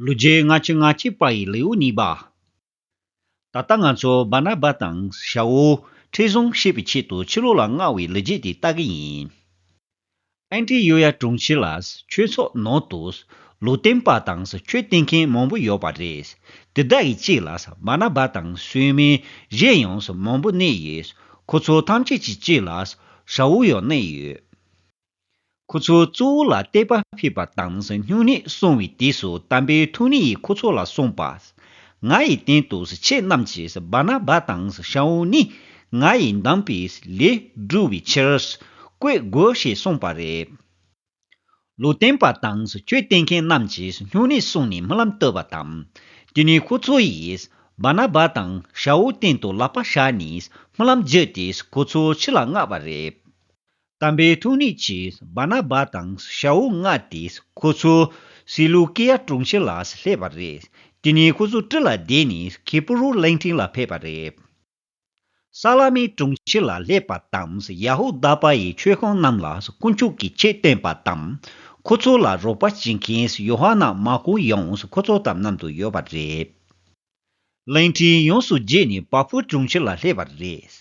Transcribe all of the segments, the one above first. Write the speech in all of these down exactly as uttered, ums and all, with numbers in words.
ལོ་རྒྱུས་ལྔ་བཅུ་ང་གཅིག་པ་ཡི་ལེའུ་གཉིས་པ། ད་ལྟ་ང་ཚོ་བར་ན་བ་དང་ཤ་འུ་འཕྲིན་བཟང་བཤད་པའི་ཆེད་དུ་ཕྱི་ལོགས་ལ་མངགས་པའི་ལོ་རྒྱུས་དེ་ལྟ་གི་ཡིན། ཨན་ཏི་ཡོ་ཡ་གྲོང་ཁྱེར་ལ་ཆོས་ཚོགས་ནང་དུ་ལུང་སྟོན་པ་དང་ཆོས་སྟོན་མཁན་མང་པོ་ཡོད་པ་རེད། དེ་དག་གི་གཅིག་ལ་བར་ན་བ་དང་སོལ་མོན་གཞན་ཡང་མང་པོ་གནས་ཡོད། ཁོ་ཚོ་ཐམས་ཅད་ཀྱི་གཅིག་ལ་ཤ་འུ་ཡང་གནས་ཡོད། ཁོ་ཚོ་གཙོ་བོ་ལ་བསྟོད་པ་ཕུལ་བ་དང་སྨྱུང་གནས་གསུང་བའི་དུས་སུ་དམ་པའི་ཐུགས་ཉིད་ཡིས་ཁོ་ཚོ་ལ་གསུངས་པ། ང་ཡི་སྟེང་དུ་ཁྱེད་རྣམས་ཀྱིས་བར་ན་བ་དང་ཤ་འུ་ནི་ང་ཡིས་འདམས་པའི་ལས་སྒྲུབ་པའི་ཕྱིར་བཀོད་དགོས་ཞེས་གསུངས་པ་རེད། ལུང་སྟོན་པ་དང་ཆོས་སྟོན་མཁན་རྣམས་ཀྱིས་སྨྱུང་གནས་གསུངས་ནས་སྨོན་ལམ་བཏབ་པ་དང་། དེ་ནས་ཁོ་ཚོ་ཡིས་བར་ན་བ་དང་ཤ་འུ་སྟེང་དུ་ལག་པ་བཞག་ནས་སྨོན་ལམ་བརྒྱབ་སྟེ་ཁོ་ཚོ་ཕྱི་ལ་མངགས་པ་རེད། དམ་པའི་ཐུགས་ཉིད་ཀྱིས་བར་ན་བ་དང་ཤ་འུ་མངགས་ཏེ་ཁོ་ཚོ་སི་ལུ་ཀི་ཡ་གྲོང་ཁྱེར་ལ་སླེབས་པ་རེད། དེ་ནས་ཁོ་ཚོ་ཏྲི་ལ་བསྡད་ནས་ཁི་པུ་རུ་གླིང་ཕྲན་ལ་ཕེབས་པ་རེད། ས་ལ་མི་གྲོང་ཁྱེར་ལ་སླེབས་པ་དང་ཡ་ཧུ་དཱ་པ་ཡི་ཆོས་ཁང་རྣམས་ལ་དཀོན་མཆོག་གི་ཆོས་སྟོན་པ་དང་ཁོ་ཚོ་ལ་རོགས་པ་བྱེད་མཁན་ཡོ་ཧ་ནན་མར་ཀོ་ཡང་ཁོ་ཚོ་དང་མཉམ་དུ་ཡོད་པ་རེད། གླིང་ཕྲན་ཡོངས་སུ་རྒྱས་ནས་བ་ཕུ་གྲོང་ཁྱེར་ལ་སླེབས་པ་རེད།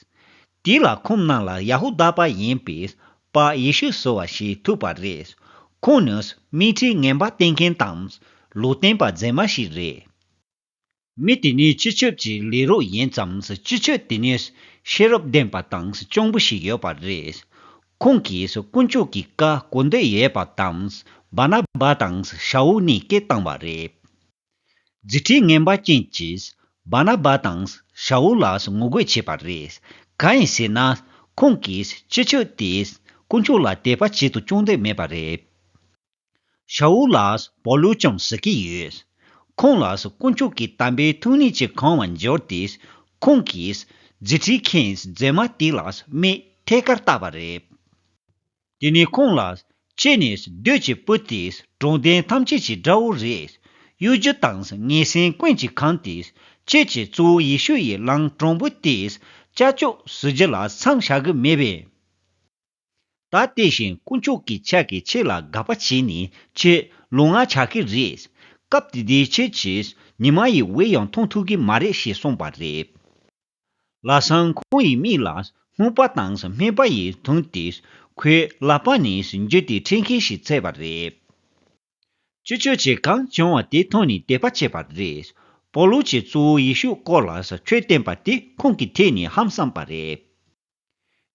དེ་ལ་ཁོང་རྣམས་ལ་ཡ་ཧུ་དཱ་པ་ཡིན་པའི་པ་ཡེ་ཤུ་ཟེར་བ་ཞིག་ཐུག་པ་རེད། ཁོང་ནི་མིག་འཕྲུལ་ངན་པ་སྟོན་མཁན་དང་ལུང་སྟོན་པ་མཛེས་མ་ཞིག་རེད། མི་དེ་ནི་སྤྱི་ཁྱབ་ཀྱི་ལས་རོགས་ཡིན་ཙང་སྤྱི་ཁྱབ་དེ་ནི་ཤེས་རབ་ལྡན་པ་དང་སྤྱང་པོ་ཞིག་ཡོད་པ་རེད། ཁོང་གིས་དཀོན་མཆོག་གི་བཀའ་གོ་འདོད་ཡོད་པ་དང་བར་ན་བ་དང་ཤ་འུ་གཉིས་སྐད་བཏང་བ་རེད། རྫུ་འཕྲུལ་ངན་པ་ཅན་གྱིས་བར་ན་བ་དང་ཤ་འུ་ལ་ངོ་རྒོལ་བྱས་པ་རེད། གང་ཡིན་ཟེར་ན། ཁོང་གིས་སྤྱི་ཁྱབ་དེས་དཀོན་མཆོག་ལ་དད་པ་བྱེད་དུ་བཅུག་འདོད་མེད་པ་རེད། ཤ་འུ་ལ་པོ་ལུ་ཀྱང་ཟེར་གྱི་ཡོད། ཁོང་ལ་དཀོན་མཆོག་གི་དམ་པའི་ཐུགས་ཉིད་ཀྱིས་གང་བར་འགྱུར་ཏེ། ཁོང་གིས་རྫུ་འཕྲུལ་མཁན་མཛེས་མ་དེ་ལ་མིག་ཐད་ཀར་བཏགས་པ་རེད། དེ་ནས་ཁོང་ལ། ཁྱེད་ནི་བདུད་ཀྱི་བུ་སྟེ་དྲང་བདེན་ཐམས་ཅད་ཀྱི་དགྲ་བོ་རེད། གཡོ་སྒྱུ་དང་ངན་སེམས་ཀུན་གྱིས་གང་སྟེ། ཁྱེད་ཀྱི་གཙོ་བོ་ཡེ་ཤུ་ཡི་ལམ་དྲང་པོ་དེ་ཅ་ཅོག་བཟོ་རྒྱུ་ལ་མཚམས་བཞག་གི་མེད་པས། ད་དེ་བཞིན་དཀོན་མཆོག་གི་ཕྱག་གིས་ཁྱེད་ལ་དགག་པ་བྱས་ནས་ཁྱེད་ལོང་བ་ཆགས་ཀྱི་རེད། སྐབས་དེ་དུས་ཁྱེད་ཀྱིས་ཉི་མ་ཡི་འོད་ཡང་མཐོང་ཐུབ་ཀྱི་མ་རེད་ཞེས་གསུངས་པ་རེད། ལམ་སང་ཁོང་ཡི་མིག་ལ་སྨུག་པ་དང་སྨན་པ་ཡིས་བརྡུངས་ཏེ་ཁོའི་ལག་པ་ནས་འགྱུར་ཏེ་འཕྲོད་མཁན་ཞིག་ཐོན་པ་རེད། སྤྱི་ཁྱབ་ཀྱིས་གང་བྱུང་བ་དེ་མཐོང་ནས་དད་པ་བྱས་པ་རེད། པོ་ལུ་གྱིས་གཙོ་བོ་ཡེ་ཤུའི་སྐོར་ལ་ཆོས་བསྟན་པ་དེ་ཁོང་གི་ཐད་ནས་ཧང་སངས་པ་རེད།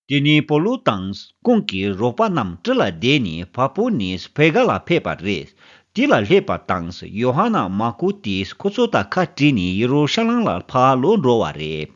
དེ་ནས་པོ་ལུ་དང་ཁོང་གི་རོགས་པ་རྣམས་ཏྲི་ལ་བསྡད་ནས་བ་ཕུ་ནས་ཕེ་ག་ལ་ཕེབས་པ་རེད། དེ་ལ་སླེབས་པ་དང་ཡོ་ཧ་ནན་མར་ཀོ་དེས་ཁོ་ཚོ་དང་ཁ་བྲལ་ནས་ཡེ་རུ་ཤ་ལམ་ལ་ཕར་ལོག་འགྲོ་བ་རེད།